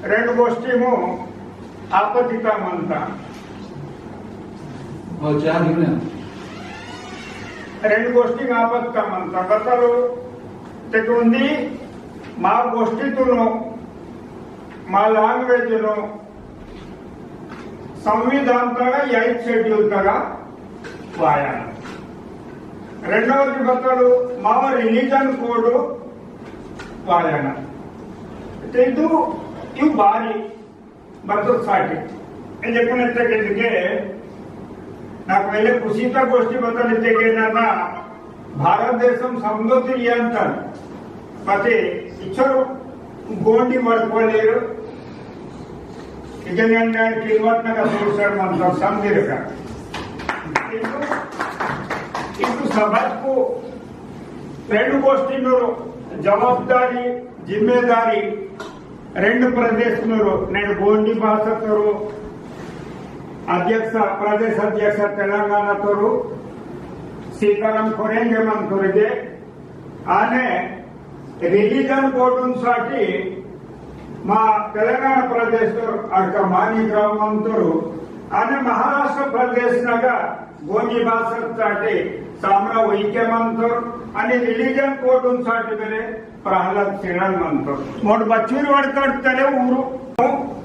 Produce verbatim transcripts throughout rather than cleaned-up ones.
रेंड गोष्ठी मो आपत्तिता मंता। और चार ही ना। रेंड गोष्ठी आपत्तिता मंता। बतलो, तेकुंदी मा गोष्ठी तुनो, मा language नो, संविधान तगा eighth schedule तगा वायाना। रेंडवदि बतलो मावा religion code वायाना। तेंदु इव बारी बतल साटी। ए जपन इत्ते के लिखे, ना पहले कुसीता गोष्ठी बतल इत्ते के ना, ना भारत देशम समदो तिरियंतन पते इच्छर गोंडी वर्ग वाले इजन अंडर किलवट नगर सुरसर मंत्र समझे रखा। किंतु, किंतु सभा को रेंड गोष्ठी नोरो जवाबदारी, जिम्मेदारी रेंड प्रदेश नोरो, नेड गोंडी भाषा तोरो अध्यक्ष, प्रदेश अध्यक्ष तेलंगाना तोरो सीताराम कोरेंगे मंतोर जे आने religion code साठी मा तेलंगाना प्रदेश अड़का मानिक राव मंतोर, आने महाराष्ट्र प्रदेश नगा गोंडी भाषा साठी सामरा वैके मंतोर, आने religion code साठी बेले प्रहलाद सिरंग मंतोर। मोट बच्चूर वड़कड़तले ऊरु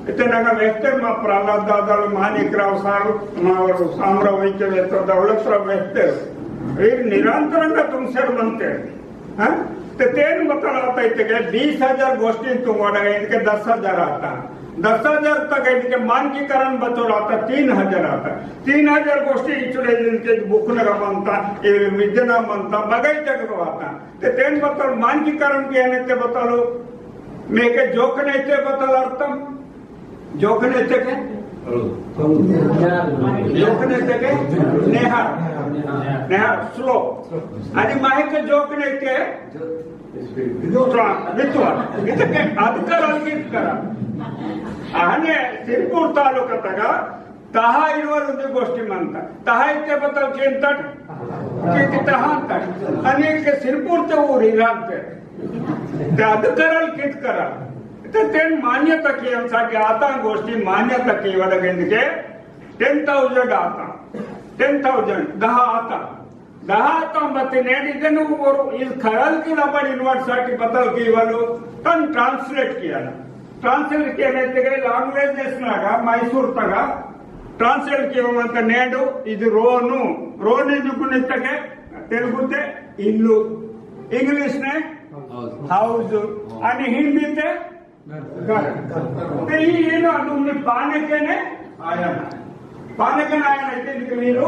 इतनगा व्यक्ति मा प्रहलाद दादाल, मानिक राव सार, मा सामरा वैके व्यक्ति, दौलत राव व्यक्ति वीर निरंतरंगा तुमसेर मंते। हाँ? ते तेन बतल आता इतके बीस हजार गोष्ठी तुम वड़ा इनके दस हजार आता। दस हजार तक इनके मानकीकरण बतल आता तीन हजार आता। तीन हजार गोष्ठी इचुड़े इनके बुक नगा मंता, ये विद्यना मंता, बगाई तक आता। ते तेन बतल मानकीकरण किया ने ते बतलो, मेके जोक ने ते बतल अर्थम। जोखने तेके? जोखने तेके? नेहार। नेहार, slope। आणि माहेके जोखने के? विद्वान। इतके अधिकार अंकित करा। आहने सिरपूर तालुका तगा तहा इनवर उंदी गोष्ठी मंता। तहा इत्ते बतल केंतट? के, के तहा अंतट। अनेक के सिरपूर ते ऊरी रांते। ते अधिकार अंकित करा। ते तेन मान्यता की अंसा के आता गोष्ठी मान्यता की वडा गेंद के ten thousand आता, ten thousand, दहा आता, दहा आता बत्ती नेट इतने ऊपर इस खरल की लबड़ इनवर्ट साठी बतल की वालो तन translate किया ना। Translate किया ने तेरे languages ना का मैसूर तगा translate किया मंता नेडू इद रोनु, रोनु इद कुनितके तेलुगुते इल्लू, English ने house, आणि हिंदी ते घर। ते ही ये ना तुमने पाने के ने आया ना, पाने के ना आया ना, इतने के वीरो,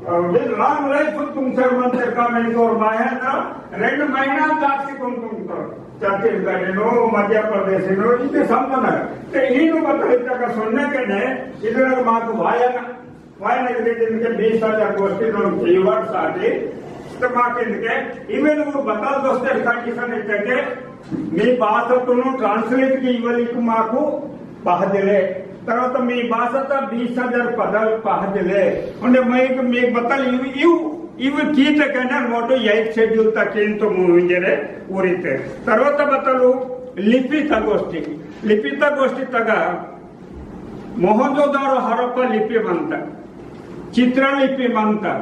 अ, वे long life तुम सर मंत्र का मैंने और माया था, रेंड महीना जाति तुम तुम तो, छत्तीसगढ़ नो, मध्य प्रदेश नो, इतने संपन्न है। ते ही नो बता इतना का सुनने के ने, इधर माँ को आया ना, वायन इनके बीस हजार गोष्ठी लोन कीवर्ड साटी, तो माके इनके ईमेल को बता दोस्ते कंडीशन इनके मी भाषा तुनु translate की इवली को माकु पहदले। तरह तो मी भाषा ता बीस हजार पदल पहदले। उन्हें मैं एक मी बतल इव, इव, इव की ते कहना मोटो eighth schedule तक इन तो मुंजरे उरिते। तरह तो बतलू लिपि ता गोष्ठी। लिपि ता गोष्ठी तगा मोहनजोदारो हड़प्पा लिपि मंता, चित्रा लिपि मंता,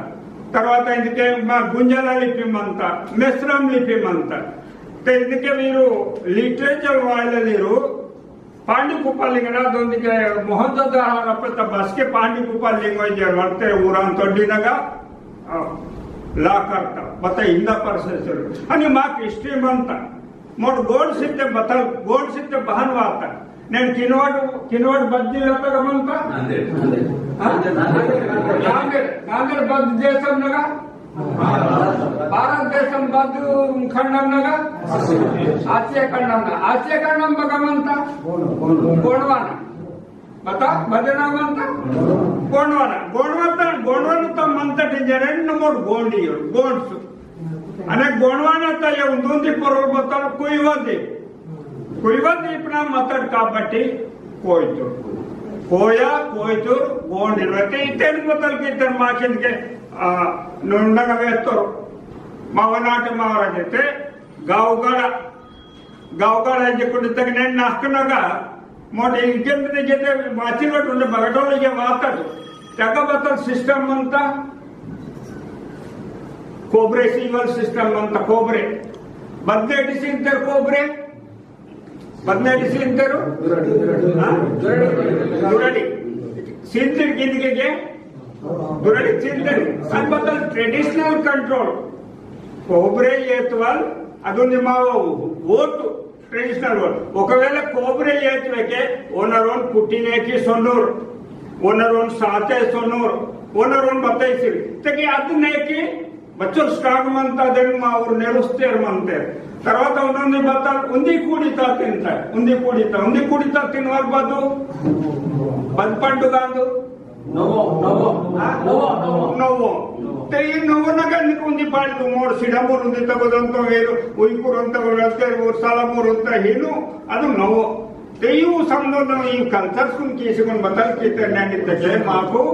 तरवाता इंदके मा गुंजाला लिपि मंता, मेस्राम लिपि मंता। ते इंदके वीरु literature वाले वीरु पांडी कुपार लिंगना दोंदिके मोहनजोदारो हड़प्पा ता बसके पांडी कुपार लिंगो जे वर्ते उरान तोड्डी नगा, आ, ला करता, बता इंदा परसेसर। अनि माक history मंता, मोट गोंड सित्ते बतल, गोंड सित्ते बहन वाता। नेन किनवाड, किनवाड बद्दी लता गमन का? नांदेड़, नांदेड़। हाँ? नांदेड़। नांदेड़, नांदेड़ बद्द देशम नगा? भारत देशम बद्द खंडम नगा? आसिया खंडम नगा। आसिया खंडम बगमन का? गोंडवाना। बता, बदना मंता? गोंडवाना। गोंडवाना, गोंडवाना तो मंता टिंजरे नमोड गोंडी, गोंड्स। अने गोंडवाना तो ये उन्दुंदी परल बतल कोईवादी। कोईवादी अपना मतड काबट्टी कोयतुर। कोया, कोयतुर, गोंडी। वते इतेन बतल के इतेन माकिन के, आ, नुंडंग वेतोर। मावनाट मावरा के ते, गावगड़ा, गावगड़ा जे कुंडतक ने नाकनगा, मोटे इंकेंद्र जेते माचिलट उंडे बगटोल जे वातट। तगा बतल system मंता कोबरे, सिंगल system मंता कोबरे। बदनेटी सिंतेर कोबरे, बदनेटी सिंतेर, हाँ? दुरड़ी। सिंतेर किंदके जे? दुरड़ी सिंतेर। अन बतल traditional control। कोबरे येतवल, अदुन मावो ओटु। Traditional word। ఒకవేళ कोबरे येतवेके ओनरोन पुट्टिनेकी सोनूर, ओनरोन साते सोनूर, ओनरोन बताइसिर। तेके अद नेकी बच्चोर strong मंता देन मावोर नेरुस्तेर मंतेर। तरवाता उन्दी बतल उंदी कुड़िता तिंता, उंदी कुड़िता, उंदी कुड़िता तिनवाल बदु, बद पंडु गांदु। नवो, नवो, हाँ? नवो, नवो। नवो। ते ई नवो नगा निकुंदी पाली तू मोर सिडा मोर उंदी तगो दंतो वेरो, उई कुरंता वेरो, ते वो साला मोर उंता हिनु, अदु नवो। ते ई उ समझो न ई culture सुन की इसे कौन बतल की ते नैंडी ते जय माँ को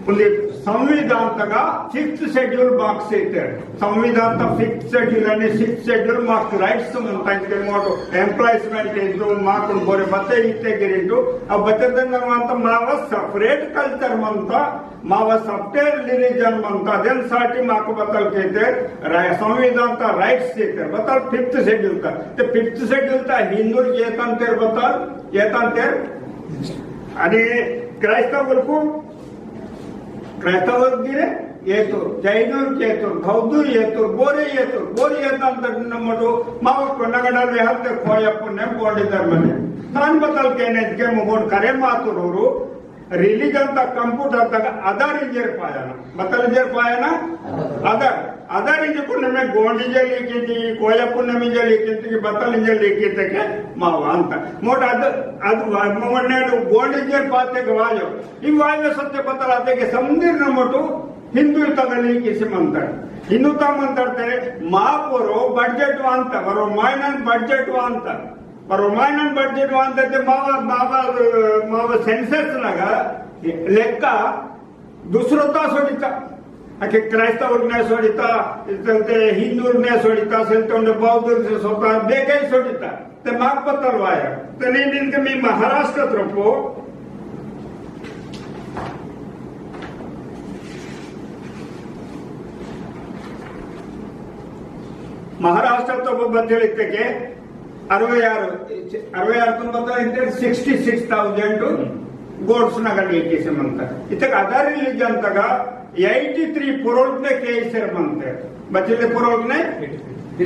उंदी संविधान तगा fifth schedule box से ते। संविधान ता fifth schedule अनि sixth schedule माक rights मंता इनके मोटो employment के जो माकुन बोरे बते इते गिरिंटो। अब बते देन मंता मावा separate culture मंता, मावा separate religion मंता। देन साटी माक बतल केते राय संविधान ता rights केते बतल fifth schedule ता। ते fifth schedule ता हिंदू येतन तेर बतल, येतन तेर अनि क्राइस्तव को क्राइस्तव गिरे येतोर, जैनुर येतोर, बौद्धुर येतोर, बोरे येतोर, बोरे येतन तक नमटो, मावक नगडा रेहत ते खोया पुन्ने बोंडे धर्मने। तान बतल केने के मुगोन करे मातुर होरो, religion तक computer तक आधार इंजेर पाया ना। बतल इंजेर पाया ना? आधार। आधार इंजेर पुन्ने में गोंडी जे लिखी थी, खोया पुन्ने में जे लिखी थी, बतल इंजेर लिखी थी के मावांता। मोट अद, अद वा-, मोट ने गोंडी जे पाते के वायो। इवाले सत्य पता लाते के समंदर न मोटू हिंदू तगली किसी मंतर। हिंदू ता मंतर ते मा पोरो budget वांता, बरो माइनन budget वांता। बरो माइनन budget वांता ते मावा, मावा, मावा census नगा लेक्का दूसरो ता सोडिता। अके क्राइस्तव ने सोडिता, इतने हिंदू ने सोडिता, सेल्तों ने बौद्ध ने सोडिता, बेगे सोडिता। ते माक पतल वाया। ते नी दिन के मी महाराष्ट्र तरफो, महाराष्ट्र तरफो बदल इत्ते के अरवै आरु, अरवै आरु तुम बता इत्ते sixty six thousand goats नगर लेके से मंता। इत्ते आधार religion तगा eighty three पोरोल ने केसर मंते। बचले पोरोल ने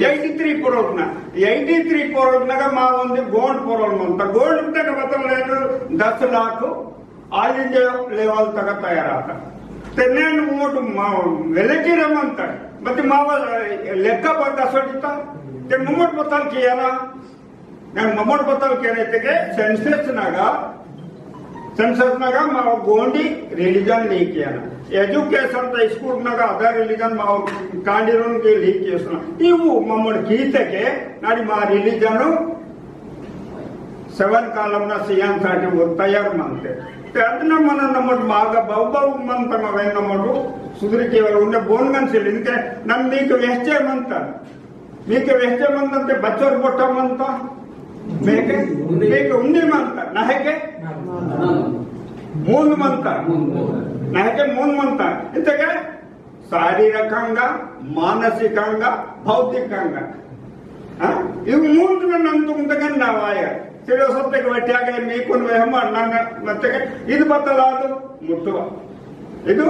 eighty three पोरोल ना। eighty three पोरोल नगा मा वंदे गोंड पोरोल मंता। गोंड तक बतल लेकर दस लाख all India level तक तैयार आता। तेने मोट मा वेलेटी रमंता। बत मावा लेक्का बता सोडिता। ते मोट बतल किया ना। मैं ममोट बतल केने तेके census नगा, census नगा मा गोंडी religion लेके आना। Education ता school नगा other religion मा कांडीरोन के लेके सुना। इवु ममोट कीते के नाडी मा religion seven column ना सियान साटी वो तैयार मंते। ते अदना मन नमोट मागा बाबा मंत मवेन नमोट सुधरी केवल उन्हें बोन गन से लिनके नम मीक वेस्टे मंता। मीके वेहते मंदंते बच्चोर बोटा मंता। मेके, मेके उन्नी मंता। नहेके? मूंद मंता। नहेके मूंद मंता। इतके शारीरकंगा, मानसिकंगा, भौतिकंगा। हाँ? इव मूंद में नंतुम तगन ना वाया। सिलो सत्य के बच्चा के मी कुन वे हम ना, ना, ना, तके इद बतला दो, मुट्ठवा। इदु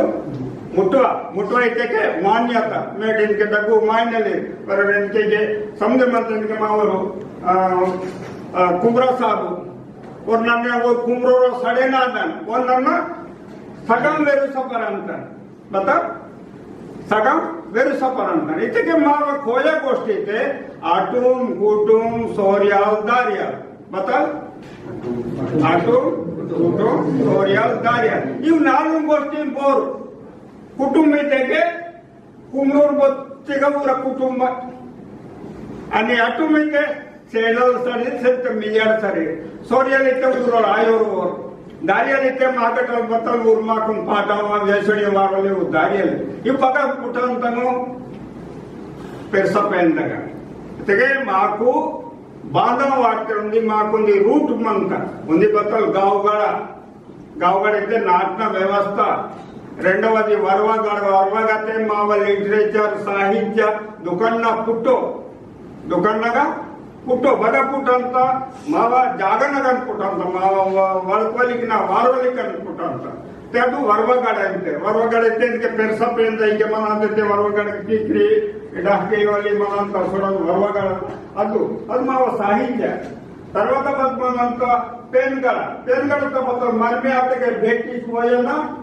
मुट्ठवा, मुट्ठवा इत्तेके मान्यता, मेडिन के दग्गु मान्यले, पर इनके जे समझ मत इनके मावरो, आ, आ, कुमरा साहब, और नन्ने वो कुमरो रो सड़े ना दन, वो नन्ना सगम वेरु सपर अंतर, बता? सगम वेरु सपर अंतर। इत्तेके मावा खोया गोष्ठी ते, आटुम, कुटुम, सोरियाल, दारियाल, बता? आटुम, कुटुम, सोरियाल, दारियाल। इव नालुंग गोष्ठी बोर कुटुंब इत्तेके कुमरूर बत्तिगा पूरा कुटुंब। अनि आटुम इत्ते सेडल सरी, सेत्त मियार सरी। सोरियाल इत्ते ऊरोल आयोर ओर। दारियाल इत्ते माकटल बतल ऊर माकुन पाटावा वेसड़ी वारोले उ दारियाल। इव पगा पुटन तंगो पेरसा पेंदगा। इत्तेके माकु बांधा वाटते उंदी माकुंदी root मंता, उंदी बतल गावगड़ा, गावगड़ा इते नाटना व्यवस्था, रेंडवदी वरवागड़, वरवागते मावा literature, साहित्य, दुकान ना पुट्टो, दुकान नगा पुट्टो, बड़ा पुटंता, मावा जागनगन पुटंता, मावा व-, वड़कवलिक ना वारवलिकन पुटंता। ते अदु वरवागड़ इते, वरवागड़ इते इनके पेरसा पेन दा इनके मनांते ते वरवागड़ की क्री, डाके वाली मनांता सोड़ा वरवागड़। अदु, अदु मावा साहित्य। तरवाता बद मनांता पेनगड़, पेनगड़ ता मतलब मरमे आते के भेटी सोयना,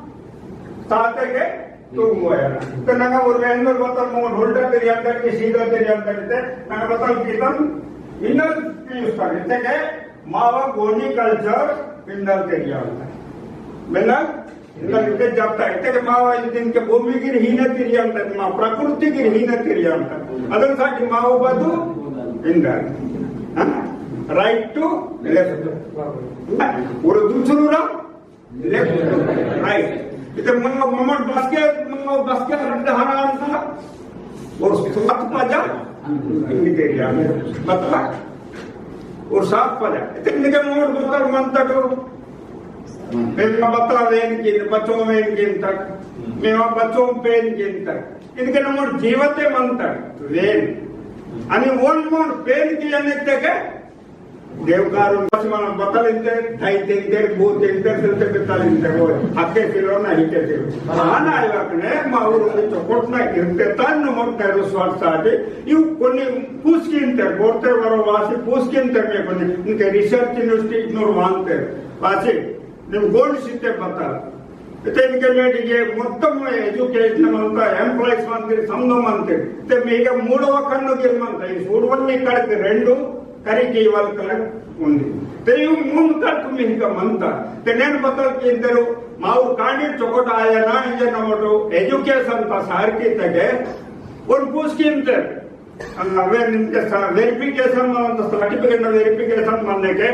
ताते के तो मोया। तो नंगा उर्वेंद्र बतल मोहन उल्टा तेरी अंदर के सीधा तेरी अंदर ते, नंगा बतल कितन इन्नर पीस पर। इतने के मावा गोंडी culture इन्नर तेरी अंदर। बेना, इन्नर इतने जाता है। इतने के मावा इतने के भूमि की हीना तेरी अंदर, मा प्रकृति की हीना तेरी अंदर। अदन सा की मावा बदु इन्नर। हाँ? Right to left। हाँ? और दूसरा left, right। इते मंगो ममट बसके, मंगो बसके रंड हरा अंता, और सात पजा, इनके area में, मतलब, और सात पजा। इते इनके मोड़ बतर मंता को, मैं बता वेन किन, बचो वेन किन तक, मैं बचो पेन किन तक। इनके नमोड़ जीवते मंता, वेन। अनि वन मोड़ पेन की अनित्य के, देवकारुन बस मन बतल इंते, ढाई तीन तेर, बो तीन तेर, सिलते पितल इंते, वो हक्के सिलो ना हिके सिलो। आना आया कने, माउर उन्हें चोकोट ना इरते तान नमोट तेरो स्वार्थ साटे, यू कोनी पूछ किंते, बोलते वरो वासी पूछ किंते में कोनी, इनके research university इग्नोर वांते, वासी, निम गोंड सिते बतल। इते इनके मेडिगे मोत्तम education मंता, employees मंते, समदो मंते। इते मेगा मूडव कन्नु गिर मंता, ई सूडवन्नी कड़क रेंडु करिकी वाल कड़क उंदी। ते यू मुन कड़क मिनका मंता। ते नेन बतल के इंदरु माउ कांडी चोकोट आया ना इंजे नमोटो education ता सारकी तगे उन पूछ किंते अवे निनके सा-, verification मानंता, certificate ना verification मानने के,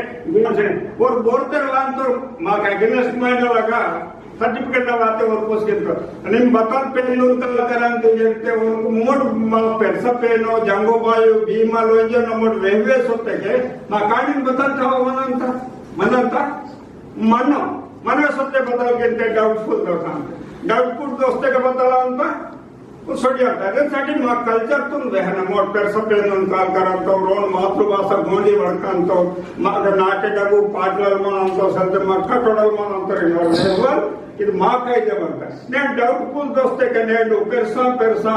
और बोर्डर वांतो माका against में ना लगा, certificate ना वाते और कुछ के तो। निम बतल पेन उनका करन तो ये ते उनको मोड़ मा पेरसा पेनो, जंगो बायो, भीमा लो, ये ना मोड़ वेहवे सोते के, मा कांडी बतल चाहो मनंता, मनंता, मनो, मनो सोते बतल के ते doubtful दोस्तान। Doubtful दोस्ते के बतल अंता, सोडिया, अदन साटी मा culture तुन वेहना मोट पेरसा पेन उन काल करंतो, रोन मातृभाषा गोंडी वड़कंतो, मा नाटे डगु पाटलल मनंतो, सद मा कटोडल मनंतो, इन वर नेवर, इद मा कायदे बनता। ने doubtful दोस्ते के ने दो पेरसा, पेरसा,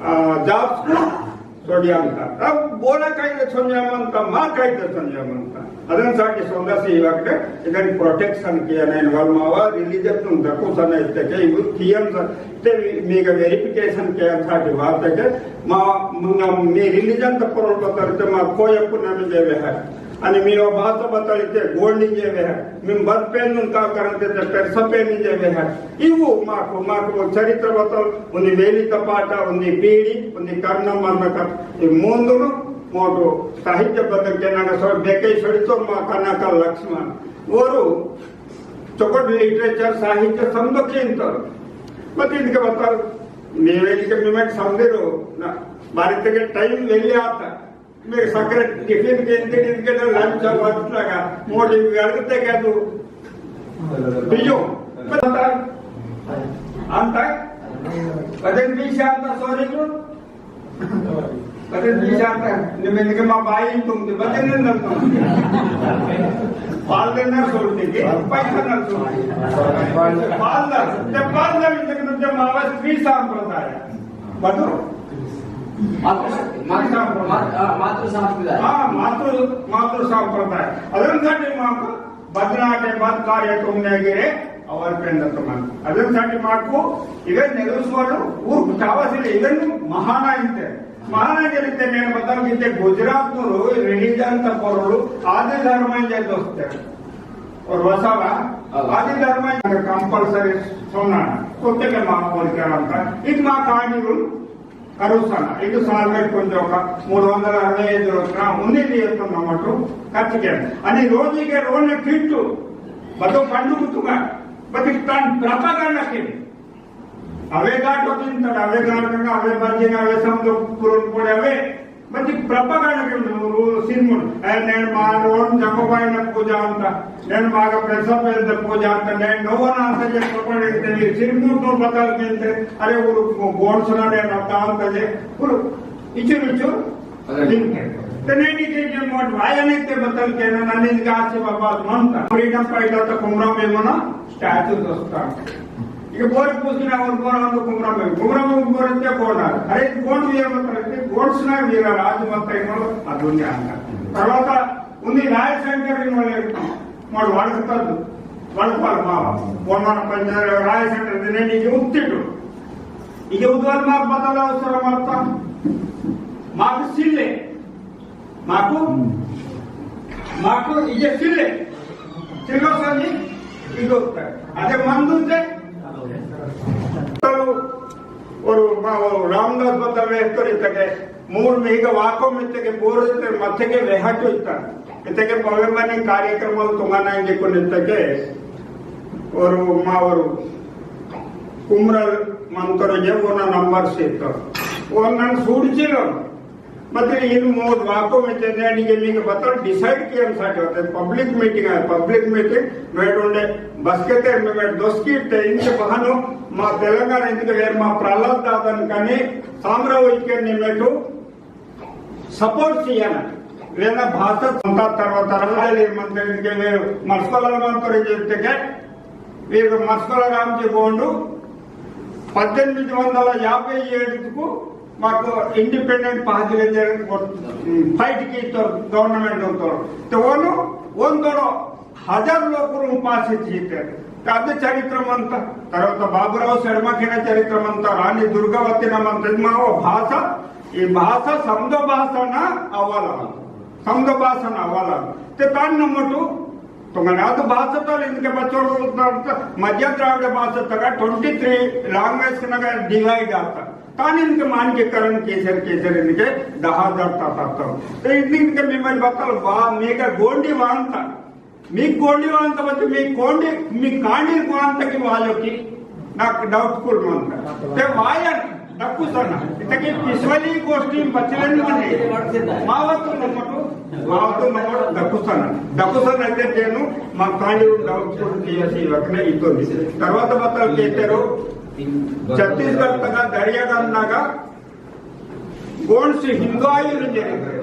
आ, jobs को सोडिया अंता। अब बोला कायदे सोनिया मनता, मा कायदे सोनिया मनता। अदन साटी सोंदा से इवाकटे, इदन protection किया ना इनवाल मावा, religion तुम दको सना इत्ते के, इवु कियन सा, ते मी-, मीगा verification किया साटी वाते के, मा, मंगा मी religion त पोरोल बतल ते मा कोया पुना में देवे है। अनि मी वा भाषा बतल ते गोंडी देवे है। मी बद पेन नुन का करते ते पेरसा पेन देवे है। इवु माको, माको चरित्र बतल, उन्दी वेली तपाटा, उन्दी पीढ़ी, उन्दी करना मरना का, ई मोंदुनु, मोटो साहित्य बदल के नंगा सो बेके सड़ितो मा कनक लक्ष्मण। ओरु चोकोट literature साहित्य संबकिंतर। मत इनके बता, मेरे इनके मिमेट समझे रो ना, बारी तक time ले लिया आता। मेरे सकरे टिफिन के इनके, इनके तो lunch और वक्त लगा। मोटी व्यर्थ ते क्या तू? पियो। बता। अंत? बदन भी शांत, sorry को। बदन भी शांत। निम्मे निके मा बाई तुम ते बदन न तुम। पाल देना छोड़ दे के, पैसा ना छोड़ दे। पाल ना, ते पाल ना भी लेकिन तुझे मावा स्त्री सांप्रदाय। बदो? मातृ, मातृ, मातृ, आ, मातृ संप्रदाय। हाँ, मातृ, मातृ संप्रदाय। अदन घटे मातृ बदनाटे बद कार्य तुमने गिरे अवर पेंदतमन। अदन साटी माकु इवे नेरुस्वालु ऊर चावासिले इवन महाना इंते। महाना गिरिते नेन बतल गिते गुजरात नु religion त पोरलु आदि धर्म इंजे दोस्ते। और वसावा हाँ। आदि धर्म इंजे compulsory सोना। कोते के माफ बोल के रंता। इत मा कहानी रुल करुसना, इद साल में कुंजोका, मूड वंदल अरवै ऐदु रोजुलु उंदी दियतु नमटु कच्चिके। अनि रोजिके रोने किट्टु, बदो पंडु गुतुगा, बदि तान propaganda किन। अवे गाटो तिंतड़, अवे गाटो, अवे बंजिन, अवे समदो पुरन पोड़े, अवे मति propaganda के सिरमुन, ए, नेन मा रोन जंगोबाई न पूजा अंता, नेन मागा पेरसा पेर द पूजा अंता, नेन नोवन अंता जे propaganda के सिरमुन तो बतल केंते, अरे वो गोंड सुना नेन अंता अंता जे, वो इचुर इचुर अरे। दिन के। ते नेन इके जे मोट वाया ने ते बतल केना, नन्नी इनका आसे बाबा मंता। Freedom fighter तो कुमरा में मना, statue दोस्ता। इके बोर पूछना और बोर हम तो कुमरा में, कुमरा में बोर इनके कौन है? अरे, कौन वीर मतलब, कौन सुना वीर राज मतलब, अदुन्या अंता। तरवाता उन्दी राय सेंटर इन वाले मोड़ वड़कतल, वड़कवाल मावा। वनवाल पंचायत राय सेंटर दिने नीके उत्तिटु। इके उद्वाल माक बतल अवसर माता। माक सिल्ले। माकु, माकु इके सिल्ले। सिल्लो संजी, इके उत्तर। अदे मंदुते। तो, और मा-, रामदास बतल वे तोरी तके। मूल मिहिगा वाको मित्तके बोरते मत्तके वेहटु इत्ता। इत्तके पवेमनी कार्यक्रम तुंगना इंजे कोन इत्तके और मा और कुमरल मंत्र जे ओना नंबर से तो। ओनन सूडचिलो। मत्ते इन मोद वाको मित्ते ने निगे निगे बतल decide कियन साटे होते। Public meeting है, public meeting मेट उंडे बसकेते मेट दोस्की ते इनके बहानो मा तेलंगाना इनके वेर मा प्रहलाद दादन कनी सामरा उइके निमेटु support सियाना। वेना भाषा संता तरवा तरवा ले मंत्री के वे मस्कोला मंत्री जेते के वे मस्कोला राम जी गोंडू पद्देनिमिदि वंदला याभै एडुकु माकु independent पादिले जे fight की तो government तो। तो वोनु, वोन तोड़ो हजार लोकुलु उपासी जीते। अद चरित्र मंता, तरवाता बाबुराव शर्मा केना चरित्र मंता, रानी दुर्गावती ना मंता, इद मावा भाषा, ई भाषा समदो भाषा ना अवाला, समदो भाषा ना अवाला। ते तान नमटु, तो मनाद भाषा तो इनके बच्चों को तो मध्य द्राविड़ भाषा तक twenty three language के नगर divide आता। तान इनके मानकीकरण केसर, केसर इनके दहा हजार ता-, ता-, ता। तो इनके मेमोरी बतल बा, मेगा गोंडी वांता। मी गोंडी वांता बच्चे, मी गोंडी, मी कांडी वांता की वायो की, नाक doubtful मंता। ते वाया दकुसना, इतकी पिछवाली गोष्टी बचलन मने, मावतु नमटु, मावतु नमटु दकुसना। दकुसना इते तेनु, मा कांडी doubtful किया सी वकने इतो नी। तरवाता बतल केतेरो, छत्तीसगढ़ तगा दरिया गंदागा, गोंड से हिंदू आयु इंजरी।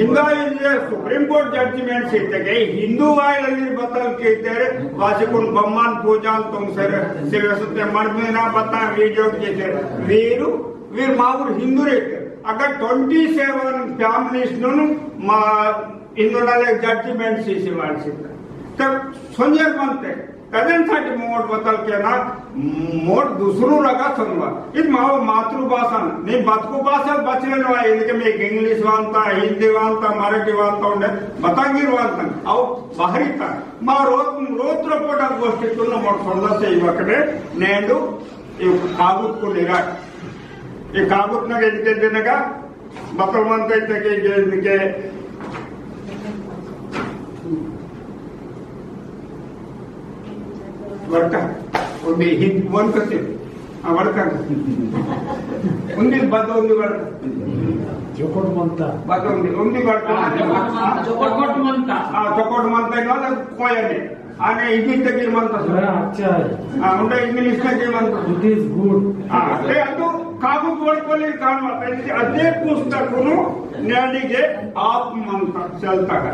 हिंदू आयु इंजरी Supreme Court judgment से तके हिंदू आयु इंजरी बतल केतेरे वासी कुन बम्मान पूजाल तुम सर सिलसुते मर्मेना बता video केतेरे। वीरु, वीर मावुर हिंदू रेते। अगर twenty seven families नुन मा हिंदू नाले judgment से सिवाल से। तब सोनियर बनते। कदेन साटी मोड़ बतल केना, मोड़ दूसरू रगा संगवा। इद माव मातृभाषा न, नी बतकु भाषा बचले नवा, इनके में English वांता, हिंदी वांता, मराठी वांता उंडे, बतांगीर वांता, अव बाहरी ता। मा रोत, रोत रोपटा गोष्टी तुन मोड़ सोंदा से इवकने, नेंडु, इव कागुत को निराट। ये कागुत नगे इनके देने का, बकल मंता इत्ते के, के, के, वड़का, उन्दी हिंद वन कसे, आ, वड़का। उन्दी बद उन्दी वड़का। चोकोट मंता। बद उन्दी, उन्दी वड़का। आ, चोकोट मंता। चोकोट मंता। आ, चोकोट मंता, इनवाला कोया ने। आने हिंदी तक गिरमंता। हाँ, अच्छा है। हाँ, उन्हें English में गिरमंता। It is good। हाँ, ते अतो काबू तोड़ को ले काम आता है। अदे पुस्तक नु न्यायालय के आप मंता, चलता का।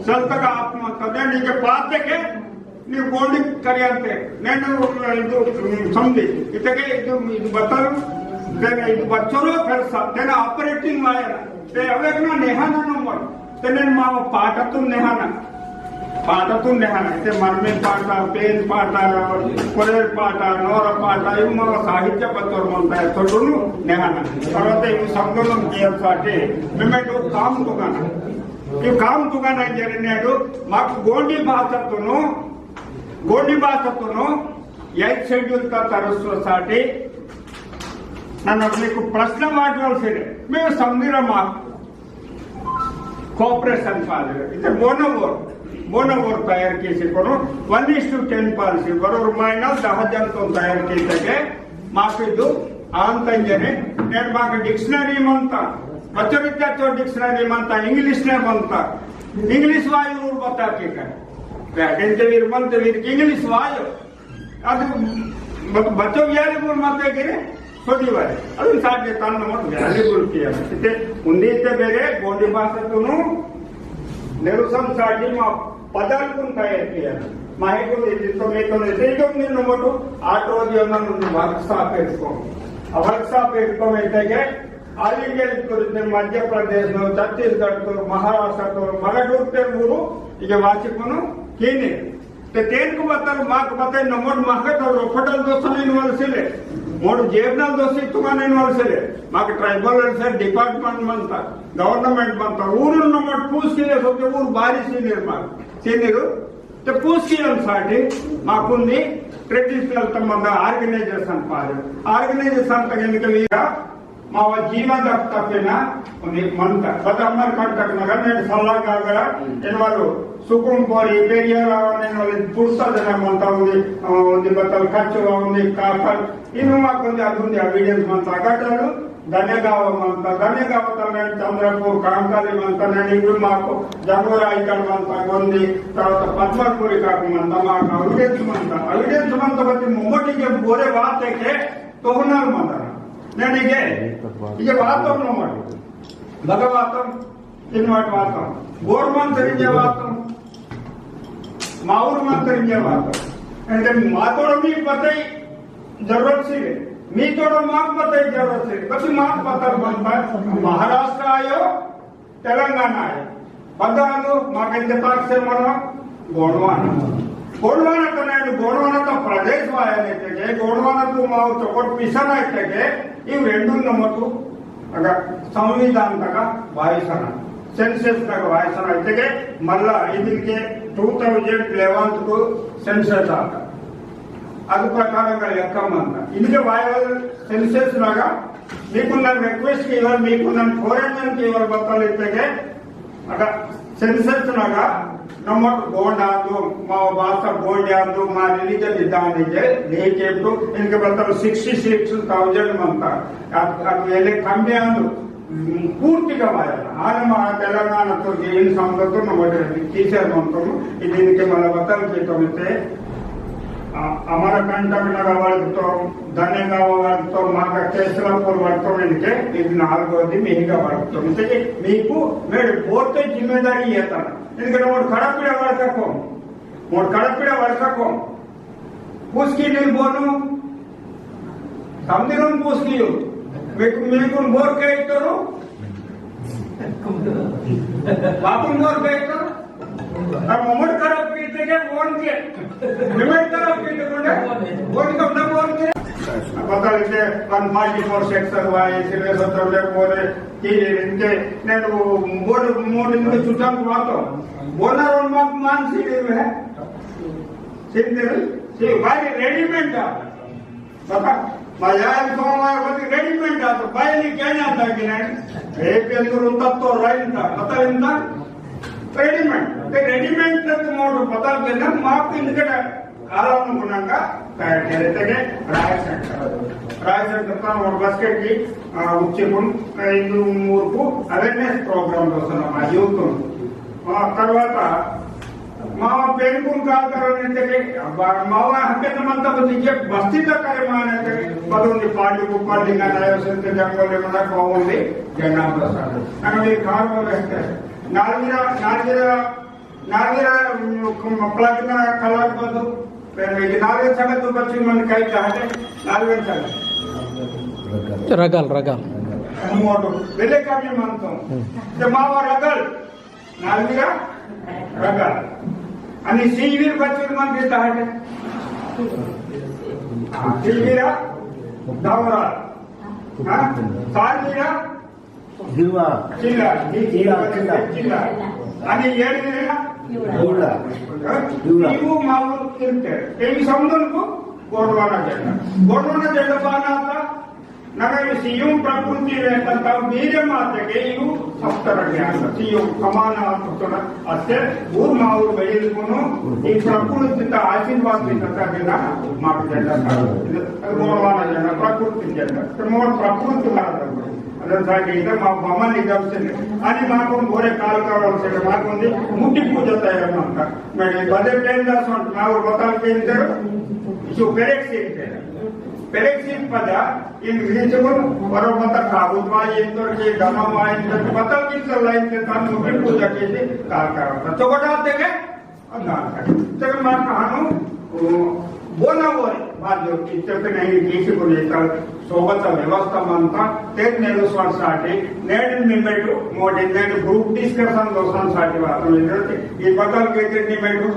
चलता का आप मंता। न्यायालय के बात देखे, नी गोंडी करियंते। नैन इदु समझे। इतके इदु, इदु बतल, तेन इदु बच्चोरो फिर सा, तेन operating वायर। ते अवेक ना नेहाना नंबर। तेनेन मावा पाटा तुन नेहाना। पाटा तुन नेहाना। इते मरमेन पाटा, पेन पाटा, कोरेर पाटा, नोरा पाटा, इव मावा साहित्य पत्तर मंता है, तोडुनु नेहाना। तरवाता इव शब्दों किया साटे, मेमेटो काम तुंगाना। इव काम तुंगाना जरे नेडो, माक गोंडी भाषा तुनु, गोंडी भाषा तुनु, eighth schedule का तरस साटे, नन्ना अपने को प्रश्न माटवाल से, मैं समझी रहा माक। Cooperation पादे। इते बोनाबोर, बोनाबोर तयार केसे कोनो one is to ten policy, बरोबर मायना दहा जन तो तयार केसे के, माके दो आंतंजने, नेट माके dictionary मंता, बच्चों इत्या चो dictionary मनता, English ने मनता। English वायो उर बता के का। बैठें ते वीर मनते वीर English वायो। अद बत-, बच्चों valuable मत है गिरे, छोटी वाले। अद साथ के तान नमत valuable किया। इते उन्दी इते बेरे गोंडी भाषा तुनु नेरुसम साड़ी मा पदाल कुन तैयार किया। माहे को दे तो मैं तो नहीं, जो मैं नमत audio मन workshop है इसको। अब workshop है इसको मैं इते के all India को इते मध्य प्रदेश नो, छत्तीसगढ़ तो, महाराष्ट्र तो, मराठू ते गुरु, इके वाचिकुनु कीने। ते तेन को बतल माक बतल नमोड माके तो रोपटल दोसन इनवल सिले। मोड जेबनल दोसी तुमन इनवल सिले। माक tribal welfare department मनता, government मनता। ऊर नमोड पूस सिले सोते ऊर बारी senior माक। Senior ते पूस कियन साटी माकुन्नी traditional तमंदा organization पार। Organization तगन के वीरा मावा जीवन दत्ता पेना उन्हें मनता। बता अमर कंटक नगर ने सल्ला गागरा, हम्म। इन वालो सुकुम पोरी, पेरिया रावण इन वाले पुरसा जना मनता उन्हें, अ, उन्हें बतल खच्चो, उन्हें काकर, इनुमा को जा दुनिया evidence मनता। का चालू? दनेगाव मनता, दनेगाव तमें चंद्रपुर, कांकाली मनता, ने निगुल माको, जंगोरा आइकन मनता, गोंदी, तरत पद्मपुरी काको मनता, माका evidence मनता, evidence मनता बत्ती मोमटी के बोरे बात है के, तोहनार मंदना। नेंड इगे, इगे वातम नमट। बगा वातम, तिनवाट वातम। गोर मंतरिंजे वातम। माउर मंतरिंजे वातम। एंटे मातोड़ मी पतई जरूरत सिले। मी तोड़ माक पतई जरूरत सिले। बस माक पता बनता। महाराष्ट्र आयो, तेलंगाना है। बदानु माकेंद्र पाक से मनो गोंडवाना। गोंडवाना तो नहीं, गोंडवाना तो प्रदेश वाया नहीं थे, गोंडवाना तो माओ चोकोट पिसा नहीं थे, इव रेंडु नमतु अगर संविधान तक वायसना, census तक वायसना इतके मल्ला इदिनके two thousand eleven को census आता। अदु प्रकारंगा लेक्का मंता। इनके वायवल census नगा मीकुन्ना request कीवल, मीकुन्ना foreign कीवल बतल इत्तेके, अगा census नगा नमक गोंड आंदु, मा भाषा गोंड आंदु, मा religion इदान इजे, नहीं केप्टु, इनके बतल sixty six thousand मंता। अब, अब ये ले कम भी आंदु, पूर्तिगा वायना। आने मा तेलंगाना तो जेन संगतो नमोड टीचर मंतोम, इदिनके मला बतल के तो मिते, आ, अमरकंटक नगा वड़कतो, दनेगाव वड़कतो, माका केसलापुर वड़कतो, इनके, इद नालुगोदि मिहिगा वड़कतो। इनके मीकु मेरे बोते जिम्मेदारी येता। इनके नमोड कड़पिड़ा वड़कको, मोड कड़पिड़ा वड़कको। पुस्की नील बोनु, समदिरुन पुस्की यु। मेकु, मेकुन बोर के इतरो? बापुन बोर के इतरो? अब मोमोड करब पीते के बोन के? मोमोड करब पीते कोने? बोन के अपना बोन के? अब बता लेते, one forty four section वाई, सिर्फ सत्तर ले बोले, कि इनके, ने वो बोन, मोड़ इनके चुटान वातो। बोना रोन मत मान सी दे में। सिंदर, सी भाई readymade का। बता, बाजार तो हमारे बदी readymade का, तो भाई ने क्या जानता कि नहीं? ए, पेंदुर उनका तो राइन था, पता नहीं था? Readymade, ते readymade तक मोड़ पता के ना, माफ इनके कालानुगुणंगा तयार केले तके राय सेंटर। राय सेंटर ता और बस्केट की, आ, उच्चकुन, आ, इंदु मूर्पु awareness program दोसना मा youth। आ, तरवाता मावा पेनकुन काल करने तके, बा-, मावा हके तमंता बतिके बस्ती तक करे माने तके, बदोंदी पार्टी को पार्टी का नायो सेंटर जंगल में ना पावोंदी जन्ना बसा। अगर ये खान हो रहते हैं। नालगिरा, नालगिरा, नालगिरा, उम, प्लग ना कलर बदो। फिर मैं नालगिरा संगत तो बच्ची मन कई चाहते, नालगिरा संगत। रगल, रगल। मोटो, बेले का भी मानता हूँ। हम्म। जब मावा रगल, नालगिरा रगल। आणि सीवीर बच्ची मन देता है। हाँ, सीवीरा दौरा। हाँ, सालगिरा हिरवा। चिल्ला, चिल्ला, चिल्ला। चिल्ला। आणि येडगिरा हिवळा। हिवळा। हाँ? हिवळा। इवु मावु तिरते। तेवी समदन को गोंडवाना झंडा। गोंडवाना झंडा पाना आता, नगर सीयू प्रकृति रे तंता वीर माते के यू सप्तर ज्ञान। सीयू कमाना सप्तर अस्ते ऊर मावु बहिल कोनो, ई प्रकृति ता आशीर्वाद भी तंता देना, माक झंडा था। गोंडवाना झंडा, प्रकृति झंडा। तो मोर प्रकृति वाला अदन साटी इधर मा बमन निगम से। अनि माकुन बोरे काल करवल से, माकुन दे मुट्ठी पूजा तैयार मंता। मैं बदे पेन दा सोन, ना और बताल पेन दे, जो पेरेक से दे। पेरेक से पदा, इन रीजन पर मत काबू मा इंदर के, गमा मा इंदर के, बताल किन सलाइन के तान मुट्ठी पूजा के से काल करवल। तो बता देखे, अंदाज कर। तेरे मार कहानो, ओ, बोना बोल, बात जो इतने पे नहीं, किसी को लेकर सोबत व्यवस्था मानता, तेरे नेलो स्वार साटे, नेड निमेटो, मोटे नेड group discussion दोसान साटे बात में रहते। ये बदल के तेरे निमेटो,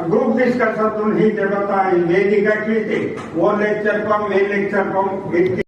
group discussion तुम ही देवता, ये वेदिका की थी, वो lecture कम, ये lecture कम, इतनी